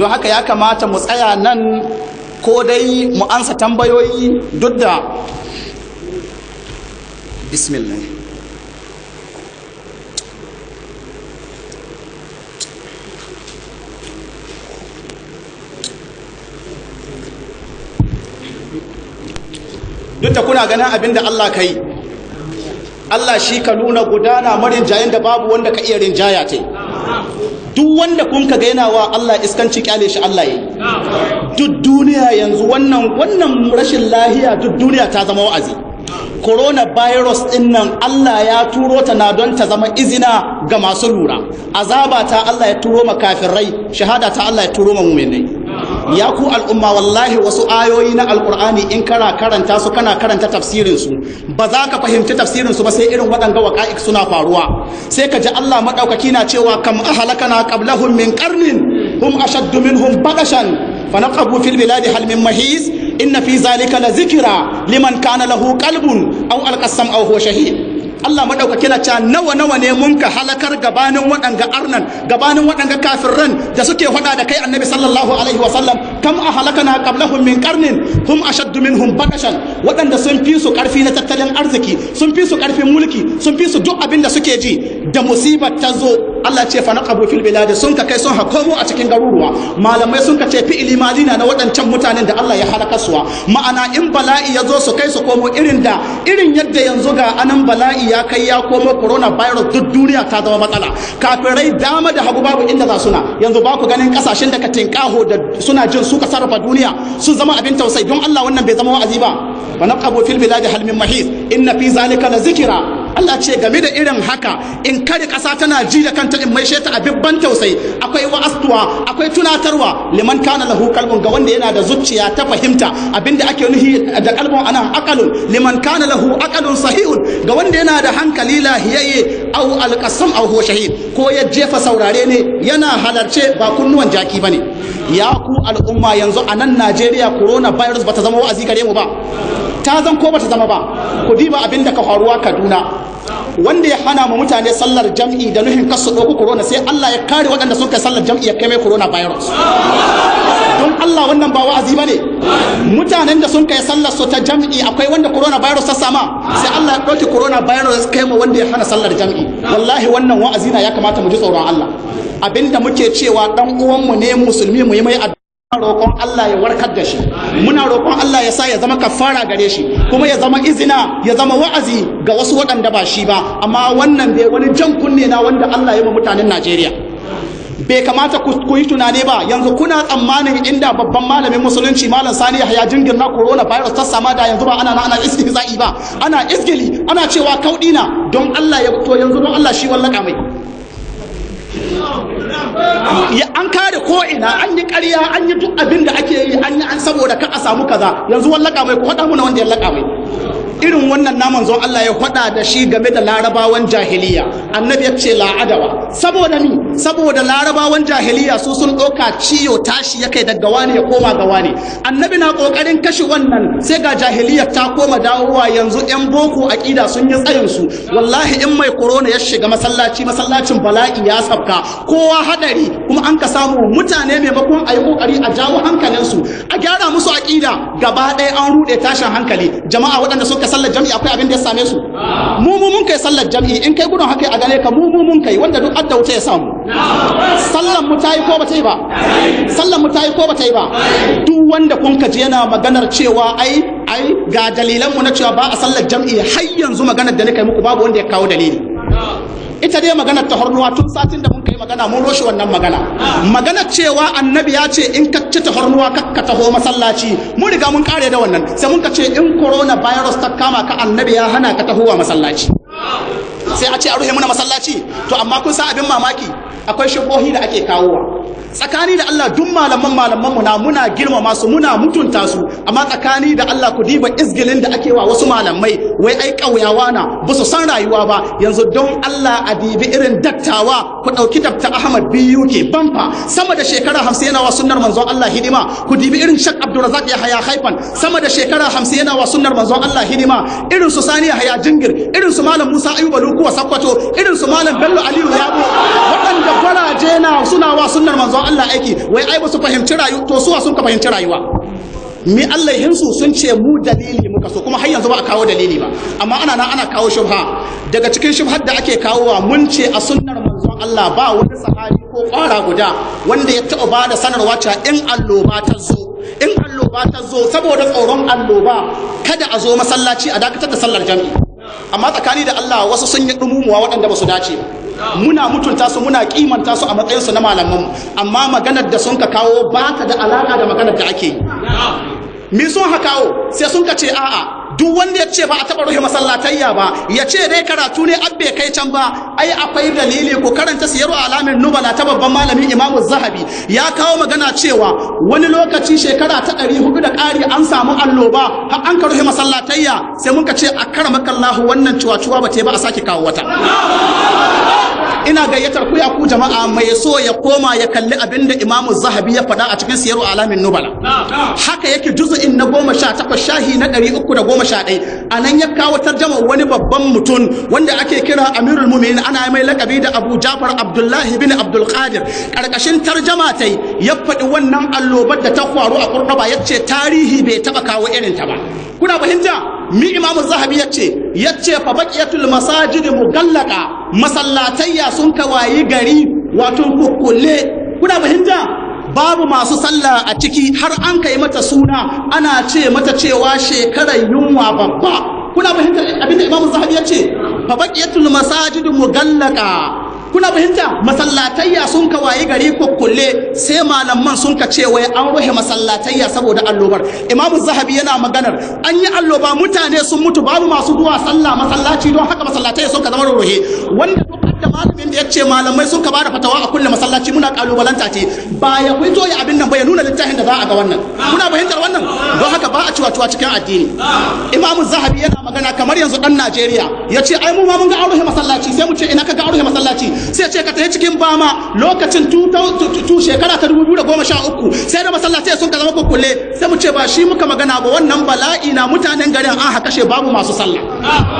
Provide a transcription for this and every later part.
Don haka ya kamata mu tsaya nan ko dai mu ansa tambayoyi duk da bismillah. Duk da kuna ganin abin da Allah ka yi, Allah shi ka nuna gudana marin jayen da babu wanda ka iya rinjaya ta. Duk wanda kun ka gaina wa Allah iskanci, kyale shi Allah yi. Duk duniya yanzu wannan rashin lahiya, duk duniya ta zama wa'azi. Coronavirus din nan Allah ya turo ta na don ta zama izina ga masu lura. Azaba ta Allah ya turo ma kafirai, shahada ta Allah ya turo ma mu'minai. Ya ku al'umma, wallahi wasu ayoyi na Alkur'ani in kana karanta su, kana karanta tafsirin su, ba za ka fahimci tafsirin su ba sai irin waɗanga waƙa'iq suna faruwa. Sai ka ji Allah maɗaukaki na cewa: "Kam ahlakana qablahum min qarnin hum ashaddu minhum batashan fanaqabu fil biladi hal min mahis, inna fi zalika la zikra liman kana lahu qalbun aw alqa sam'a aw huwa shahid." Allah maɗaukaki na cewa nawa nawa ne mun ka halakar gabanin waɗanga arnan, gabanin waɗanga kafirran da suke faɗa da kai Annabi sallallahu alaihi wasallam. "Kam a halakana qablahum min qarnin hum ashaddu minhum batashan", waɗanda sun fi su ƙarfi na tattalin arziki, sun fi su ƙarfin mulki, sun fi su duk abin da suke ji. Da musibar ta zo, Allah ce: "Fa naqabu fil biladi", sun ka kai sun hakomo a cikin garuruwa. Malamai sun ka ce fi'ili madina na waɗancan mutanen da Allah ya halaka suwa, ma'ana in bala'i ya zo su kai su komo, irin da irin yadda yanzu ga anan bala'i ya kai ya komo, coronavirus, duk duniya ta zama matsala. Kafirai dama da hagu babu inda za suna. Yanzu ba ku ganin kasashen da ka tinkaho da suna jin su ka sarrafa duniya sun zama abin tausayi? Don Allah wannan bai zama wa'azi ba? "Wa naqabu fil biladi hal min mahis, inna fi zalika la zikra". Allah ce game da irin haka, in kare ƙasa tana ji da kanta, in maishe ta abin ban tausayi, akwai wa'astuwa, akwai tunatarwa. "Liman kana lahu qalbun", ga wanda yana da zuciya ta fahimta. Abinda ake nuhi da qalbun anan aqalun, "liman kana lahu aqalun sahihun", ga wanda yana da hankali lahiyayye, "aw alqa sam'a aw huwa shahid", ko ya jefa saurare ne yana halarce, ba kunnuwan jaki bane. Ya ku al'umma, yanzu a nan Najeriya coronavirus bata zama wa'azi gare mu ba? Ta zan ko bata zama ba? Ku diba abin da ka faruwa Kaduna, wanda ya hana mu mutane sallar jam'i da nuhin kasu ɗauku corona, sai Allah ya kare waɗanda sun kai sallar jam'i ya kai mai coronavirus. Don Allah wannan ba wa'azi ba ne? Mutanen da sun kai sallar su ta jam'i, akwai wanda coronavirus ta sama? Sai Allah ya ɗauki coronavirus kai ma wanda ya hana sallar jam'i. Wallahi wannan wa'azi na, ya kamata mu ji tsoron Allah. Abinda muke cewa, dan uwanmu ne musulmi, mu yi mai roƙon Allah ya warkar da shi. Muna roƙon Allah ya sa ya zama kafara gare shi, kuma ya zama izina, ya zama wa'azi ga wasu waɗanda ba shi ba. Amma wannan bai wani jan kunne na wanda Allah ya ma mutanen Najeriya, bai kamata ku yi tunani ba? Yanzu kuna tsammanin inda babban malamin Musulunci Malam Sani Yahya Jingir na corona virus ta sama, da yanzu ba ana istihza'i ba, ana izgili, ana cewa kaudi na? Don Allah ya to yanzu don Allah shi wallaka mai ya an kare ko ina, an yi ƙarya, an yi duk abin da ake yi, an yi an saboda ka a samu kaza. Yanzu wallaka mai? Ku faɗa muna wanda ya laka mai. Irin wannan naman zon Allah ya faɗa da shi game da Larabawan jahiliya. Annabi ya ce: "La adawa." Saboda mi? Saboda Larabawan jahiliya su sun ɗauka ciyo tashi ya kai daga wani ya koma ga wani. Annabi na ƙoƙarin kashe wannan, sai ga jahiliya ta koma dawowa. Yanzu yan boko aƙida sun yi tsayin su. Wallahi in mai corona ya shiga masallaci, masallacin bala'i ya sabka, kowa hadari. Kuma an ka samu mutane, maimakon a yi ƙoƙari a jawo hankalinsu, a gyara musu aƙida, gaba ɗaya an ruɗe, tashin hankali. Jama'a, waɗanda suka sallar jam'i akwai abin da ya same su? Mu mu mun kai sallar jam'i. In kai gudun haka a gane ka, mu mu mun kai. Wanda duk adda wuta ya samu. Sallar mu tayi ko bata yi ba? Sallar mu tayi ko bata yi ba? Duk wanda kun ka ji yana maganar cewa ai ga dalilan mu na cewa ba a sallar jam'i, har yanzu maganar da nika muku babu wanda ya kawo dalili. Ita dai maganar tahornuwa, tun satin da mun kai magana mun roshe wannan magana. Maganar cewa Annabi ya ce in ka ci tahornuwa ka taho masallaci, mun riga mun kare da wannan. Sai mun ka ce in corona virus ta kama ka, Annabi ya hana ka tahowa masallaci, sai a ce a ruhe muna masallaci. To amma kun san abin mamaki, akwai shubohi da ake kawowa. Tsakani da Allah, duk malaman mu na muna girmama su, muna mutunta su, amma tsakani da Allah ku diba izgilin da ake wa wasu malamai, wai ai ƙauyawa na, ba su san rayuwa ba. Yanzu don Allah a dibi irin dattawa, ku ɗauki Dr. Ahmad BUK Bamfa, sama da shekara 50 yana wa sunnar manzon Allah hidima. Ku dibi irin Shak Abdulrazak Yahaya Haifan, sama da shekara 50 yana wa sunnar manzon Allah hidima. Irin su Sani Yahaya Jingir, irin su Malam Musa Ayuba Lukuwa Sakkwato, irin su Malam Bello Aliyu Yabo, waɗanda kwaraje na suna wa sunnar manzon manzon Allah aiki, wai ai ba su fahimci rayuwa. To suwa sun ka fahimci rayuwa? Mi Allah hinsu sun ce mu dalili muka so, kuma har yanzu ba a kawo dalili ba, amma ana nan ana kawo shubha. Daga cikin shubhar da ake kawowa, mun ce a sunnar manzon Allah ba wani sahabi ko kwara guda wanda ya taɓa ba da sanarwa cewa in alloba ta zo saboda tsoron alloba kada a zo masallaci, a dakatar da sallar jami'i. Amma tsakani da Allah, wasu sun yi dumumuwa waɗanda ba su dace ba. Muna mutunta su, muna kimanta su a matsayin su na malamanmu, amma maganar da sun ka kawo ba ta da alaka da maganar da ake yi. Mi sun ha kawo? Sai sun ka ce a'a, duk wanda ya ce ba a taɓa rufe masallatayya ba, ya ce dai karatu ne abbe kai can ba. Ai akwai dalili. Ku karanta Siyaru Alamin Nubala ta babban malami Imamu Zahabi, ya kawo magana cewa wani lokaci shekara ta 400 da ƙari an samu alloba har an ka rufe masallatayya. Sai mun ka ce a karamakallahu, wannan cuwa-cuwa ba ta ba, a sake kawo wata. Ina gayyatar ku, ya ku jama'a, mai so ya koma ya kalli abin da Imamu Zahabi ya faɗa a cikin Siyaru Alamin Nubala. Haka yake, juzu'in na 18, shahi na 311. A nan ya kawo tarjama wani babban mutum wanda ake kira Amirul Muminin, ana mai lakabi da Abu Jafar Abdullahi bin Abdul Qadir. Karkashin tarjama tai ya faɗi wannan allobar da ta faru a Kurɗaba, ya ce tarihi bai taɓa kawo irin ta ba. Kuna fahimta? Mi Imamu Zahabi ya ce? Ya ce fa baqiyatul masajid mugallaka, masallatayya sun kawayi gari wato kukkulle. Kuna fahimta? Babu masu sallah a ciki, har an kai mata suna, ana ce mata cewa shekarar yunwa babba. Kuna fahimta abinda Imamu Zahabi ya ce? Fa baqiyatul masajid mugallaka. Kuna fahimta? Masallatayya sun ka wayi gari kukkulle. Sai malaman sun ka ce wai an rufe masallatayya saboda allobar. Imamu Zahabi yana maganar an yi alloba, mutane sun mutu, babu masu zuwa sallah masallaci, don haka masallatayya sun ka zama ruhe. Wanda duk da malamin da ya ce malamai sun ka bada fatawa a kulle masallaci, muna kalubalanta ce, ba ya fito ya abin nan ba, ya nuna littafin da za a ga wannan. Kuna fahimtar wannan? Don haka ba a ciwa-ciwa cikin addini. Imamu Zahabi yana magana kamar yanzu dan Najeriya ya ce ai mu ma mun ga an rufe masallaci. Sai mu ce ina ka ga an rufe masallaci? Sai ce ka tafi cikin Bama lokacin tu shekara ta 2013, sai da masallaci sun ka zama kukkulle. Sai mu ce ba shi muka magana ba, wannan bala'i na mutanen garin an haka kashe, babu masu sallah.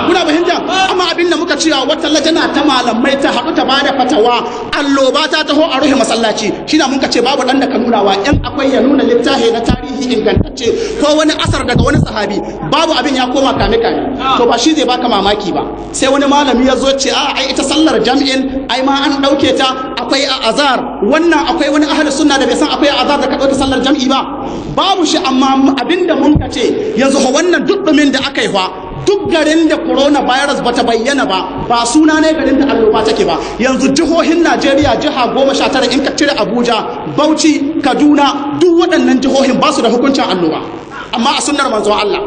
Kuna fahimta? Amma abin da muka cewa, wata lajana ta malamai ta haɗu ta bada fatawa alloba ta taho a rufe masallaci, shi na muka ce babu ɗan da ka nunawa. In akwai, ya nuna littafi na tarihi ingantacce ko wani asar daga wani sahabi. Babu, abin ya koma kame kame. To ba shi zai baka mamaki ba, sai wani malami ya zo ce a ai ita sallar jam'in ai ma an ɗauke ta, akwai a azar. Wannan akwai wani ahli sunna da bai san akwai azar da ka ɗauke sallar jam'i ba? Babu shi. Amma abinda mun ka ce yanzu, wannan duk ɗumin da aka yi fa, duk garin da coronavirus bata bayyana ba, ba suna ne garin da alloba take ba. Yanzu jihohin Najeriya, jiha 19, in ka cire Abuja, Bauchi, Kaduna, duk waɗannan jihohin ba su da hukuncin alloba. Amma a sunnar manzon Allah,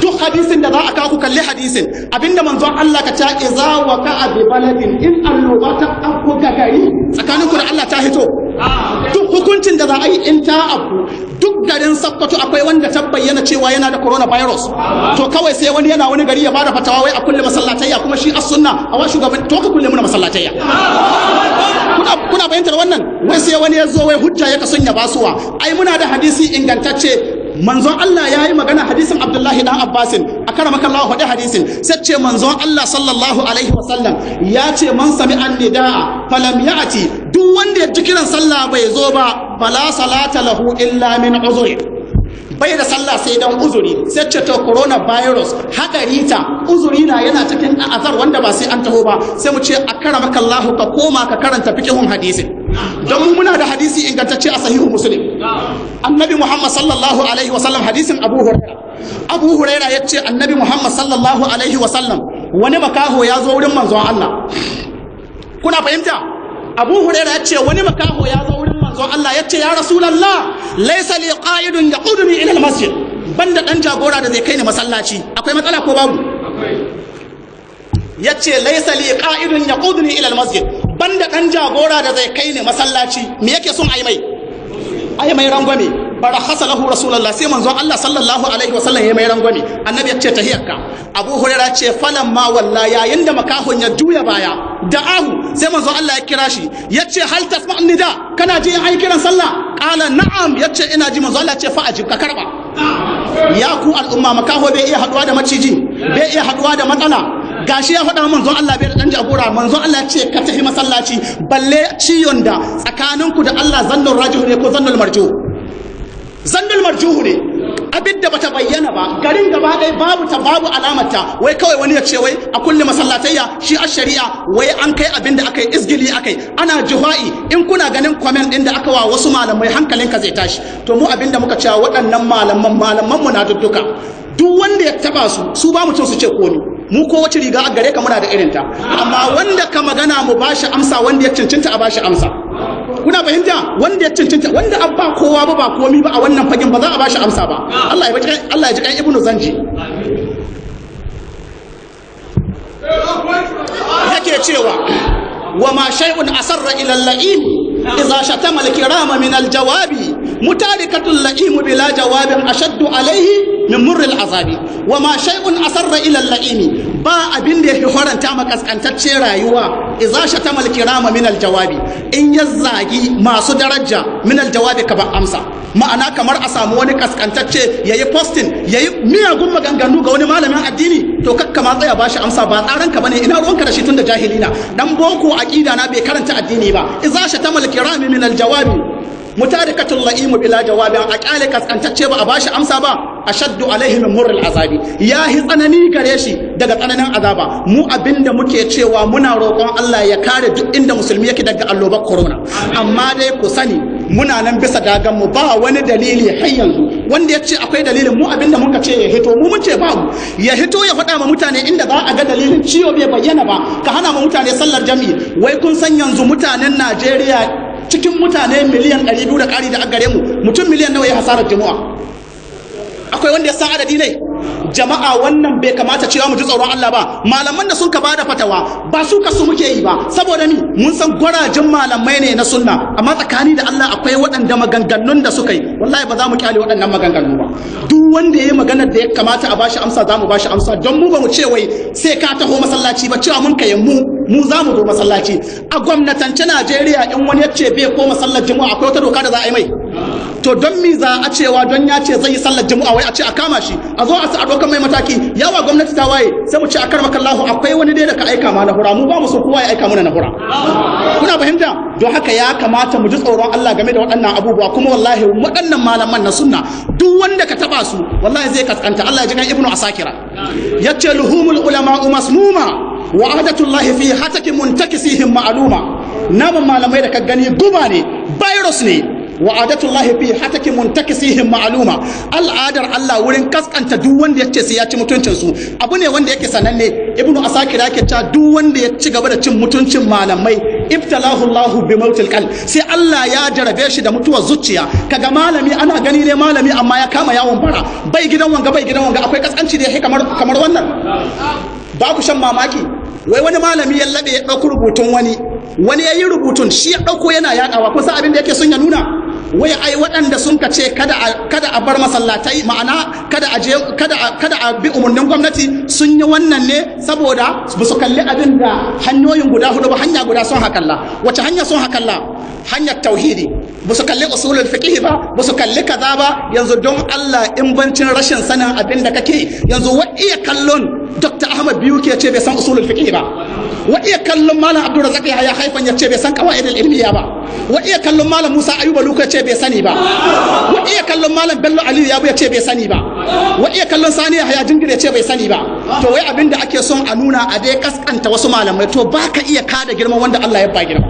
duk hadisin da za a kawo, ku kalli hadisin, abinda manzon Allah ka ta iza waqa'a bi baladin, in alloba ta afku ga gari, tsakaninku da Allah ta hito? Duk hukuncin da za a yi in ta afku, duk garin Sakkwato akwai wanda ta bayyana cewa yana da coronavirus? To kawai sai wani yana wani gari ya bada fatawa wai a kulle masallatayya, kuma shi as sunna a wa shugaban to ka kulle muna masallatayya. Kuna fahimtar wannan? Wai sai wani ya zo wai hujja ya kason ya basuwa. Ai muna da hadisi ingantacce, manzon Allah ya yi magana, hadisin Abdullahi dan Abbasin. A karamaka Allah, faɗi hadisin. Sai ce manzon Allah sallallahu alaihi wasallam ya ce man sami an nida'a falam ya'ti, duk wanda ya ji kiran sallah bai zo ba, fala salata lahu illa min uzuri, bai da sallah sai dan uzuri. Sai ce to coronavirus hadari ta uzuri na yana cikin azar wanda ba sai an taho ba. Sai mu ce a karamaka Allah, ka koma ka karanta fiqhun hadisin, don mu muna da hadisi ingantacce a Sahihu Muslim. Annabi Muhammad sallallahu alaihi wasallam, hadisin Abu Huraira, Abu Huraira ya ce Annabi Muhammad sallallahu alaihi wasallam, wani makaho ya zo wurin manzon Allah. Kuna fahimta? Abu Huraira ya ce wani makaho ya zo wurin manzon Allah, ya ce ya Rasulallah, laisa li qa'idun yaquduni ila al-masjid, banda dan jagora da zai kai ni masallaci. Akwai matsala ko babu? Ya ce laisa li qa'idun yaquduni ila al-masjid, banda dan jagora da zai kai ni masallaci. Me yake son ayi mai? Ayi mai rangwame. Farakhasa lahu Rasulullah, sai manzon Allah sallallahu alaihi wasallam ya mai rangwame. Annabi ya ce tahiyarka. Abu Hurairah ce falan ma walla, yayin da makahon ya juya baya, da'ahu, sai manzon Allah ya kira shi, ya ce hal tasma'un nida, kana ji ai kiran sallah? Qala na'am, ya ce ina ji. Manzon Allah ya ce fa ajib, ka karba. Ya ku al'umma, makaho bai iya haduwa da maciji, bai iya haduwa da matsala. Gashi ya faɗa manzon Allah bai da dan jagora. Manzon Allah ce ka tafi masallaci. Balle ciyon da tsakaninku da Allah zannul rajihu ne ko zannul marjuhu? Zannul marjuhu ne, abin da bata bayyana ba, garin gaba ɗaya babu ta, babu alamarta. Wai kawai wani ya ce wai a kulle masallatayya shi a shari'a. Wai an kai abin da aka yi izgili aka yi, ana jiha'i. In kuna ganin comment ɗin da aka wa wasu malamai, hankalinka zai tashi. To mu abin da muka cewa, waɗannan malaman, malaman mu na dudduka, duk wanda ya taba su, su ba mutum su ce komi. Mu ko wace riga a gare ka muna da irinta, amma wanda ka magana mu bashi amsa, wanda ya cancanta a bashi amsa. Kuna fahimta? Wanda ya cancanta, wanda an ba kowa ba, ba komi ba a wannan fagen, ba za a bashi amsa ba. Allah ya Allah ya ji kan Ibnu Zanji, yake cewa wa ma shay'un asarra ila al-la'im idza shatama al-kirama min al-jawabi, mutarikatu al-la'im bila jawabin ashaddu alayhi min murri al-azabi. Wa ma shay'un asarra ila al-la'im, ba abin da yake horanta ma kaskantacce rayuwa, idza shatama al-kirama min al-jawabi, in ya zagi masu daraja, min al-jawabi, ka ba amsa. Ma'ana kamar a samu wani kaskantacce yayi posting, yayi miyagun maganganu ga wani malamin addini, to kakka ma tsaya bashi amsa, ba tsaran ka bane. Ina ruwanka da shi? Tunda jahili na, dan boko aqida na, bai karanta addini ba. Idza shatama al-kirami min al-jawabi, mutarikatul la'im bila jawabin, a kyale kaskantacce ba a bashi amsa ba, ashaddu alaihi min murril azabi, ya hi tsanani gare shi daga tsananin azaba. Mu abinda muke cewa, muna roƙon Allah ya kare duk inda musulmi yake daga allobar corona. Amma dai ku sani, muna nan bisa dagan mu. Ba wani dalili har yanzu. Wanda ya ce akwai dalilin, mu abinda muka ce ya hito, mu mun ce babu. Ya hito ya faɗa ma mutane inda za a ga dalilin. Ciwo bai bayyana ba ka hana ma mutane sallar jami'i. Wai kun san yanzu mutanen Najeriya, cikin mutane miliyan 200 da ƙari da aka gare mu, mutum miliyan nawa ya hasarar juma'a? Akwai wanda ya san adadi ne? Jama'a, wannan bai kamata cewa mu ji tsoron Allah ba? Malaman da sun ka bada fatawa, ba su kasu muke yi ba, saboda ni mun san gwarajin malamai ne na sunna. Amma tsakani da Allah, akwai waɗanda maganganun da suka yi, wallahi ba za mu kyale waɗannan maganganu ba. Duk wanda ya yi maganar da ya kamata a bashi amsa, za mu bashi amsa. Don mu ba mu ce wai sai ka taho masallaci ba. Cewa mun kai mu mu za mu zo masallaci. A gwamnatance Najeriya, in wani ya ce bai ko masallar juma'a, akwai wata doka da za a yi mai? To don mi za a cewa don ya ce zai yi sallar juma'a, wai a ce a kama shi, a zo a sa a ɗaukar mai mataki, yawa gwamnati ta waye? Sai mu ce a karmaka Allahu, akwai wani dai da ka aika ma na hura. Mu ba mu so kowa ya aika mana na hura. Kuna fahimta? Don haka ya kamata mu ji tsoron Allah game da waɗannan abubuwa. Kuma wallahi waɗannan malaman na sunna, duk wanda ka taba su, wallahi zai kaskanta. Allah ya ji kan Ibnu Asakira, yace luhumul ulama masmuma wa adatullahi fi hataki muntakisihim ma'luma. Naman malamai da ka gani guba ne, virus ne. Wa adatullahi fi hataki muntakisihim ma'luma, al'adar Allah wurin kaskanta duk wanda ya ce sai ya ci mutuncin su, abu ne wanda yake sananne. Ibnu Asakir yake cewa duk wanda ya ci gaba da cin mutuncin malamai, ibtalahu Allahu bi mautil qalb, sai Allah ya jarabe shi da mutuwar zuciya. Kaga malami, ana gani ne malami, amma ya kama yawon bara, bai gidan wanga, bai gidan wanga. Akwai kaskanci da yake kamar wannan? Ba ku shan mamaki, wai wani malami ya laɓe, ya ɗauki rubutun wani, wani ya yi rubutun, shi ya ɗauko yana yaɗawa. Kusa abin da yake son ya nuna, wai ai waɗanda sun ka ce kada a bar masallatai, ma'ana kada a je, kada a bi umarnin gwamnati, sun yi wannan ne saboda ba su kalli abin da hanyoyin guda hudu ba, hanya guda sun hakalla. Wace hanya sun hakalla? Hanyar tauhidi. Ba su kalli usulul fiqh ba, ba su kalli kaza ba. Yanzu don Allah, in bancin rashin sanin abin da kake, yanzu wa iya kallon Dr. Ahmad Biyu ke ce bai san usulul fiqh ba? Wa iya kallon Malam Abdulrazak ya haifan ya ce bai san qawaidul ilmiya ba? Wa iya kallon Malam Musa Ayuba Luka ya ce bai sani ba? Wa iya kallon Malam Bello Aliyu ya ce bai sani ba? Wa iya kallon Sani Yahaya Jingir ya ce bai sani ba? To wai abin da ake son a nuna, a dai kaskanta wasu malamai. To baka iya kada girman wanda Allah ya ba girma.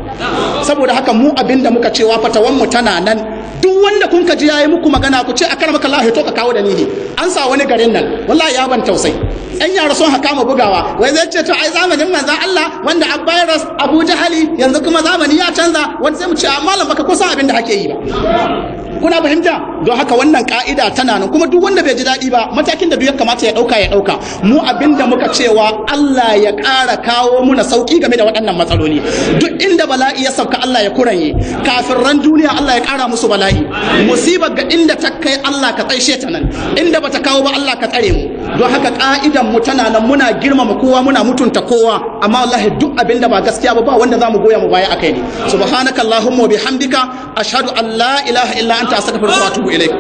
Saboda haka mu abin da muka cewa, fatawan mu tana nan. Duk wanda kun ka ji yayi muku magana, ku ce a karmaka Allah, to ka kawo dalili. An sa wani garin nan, wallahi ya ban tausayi, yan yara sun haka ma bugawa, wai zai ce to ai zamanin manzon Allah wanda a virus Abu Jahali, yanzu kuma zamani ya canza. Wanda sai mu ce malam, baka kusan abin da ake yi ba. Kuna fahimta? Don haka wannan ka'ida tana nan. Kuma duk wanda bai ji daɗi ba, matakin da duk ya kamata ya ɗauka, ya ɗauka. Mu abin da muka cewa, Allah ya ƙara kawo muna sauƙi game da waɗannan matsaloli. Duk inda bala'i ya sauka, Allah ya kuranye. Kafirran duniya, Allah ya ƙara musu bala'i. Musibar ga inda ta kai, Allah ka tsaishe ta nan. Inda bata kawo ba, Allah ka tsare mu. Don haka ka'idan mu tana nan, muna girmama kowa, muna mutunta kowa, amma wallahi duk abin da ba gaskiya ba, ba wanda zamu goya mu baya akai ne. Subhanaka allahumma wa bihamdika, ashhadu an la ilaha illa anta, astaghfiruka wa atubu ilaik.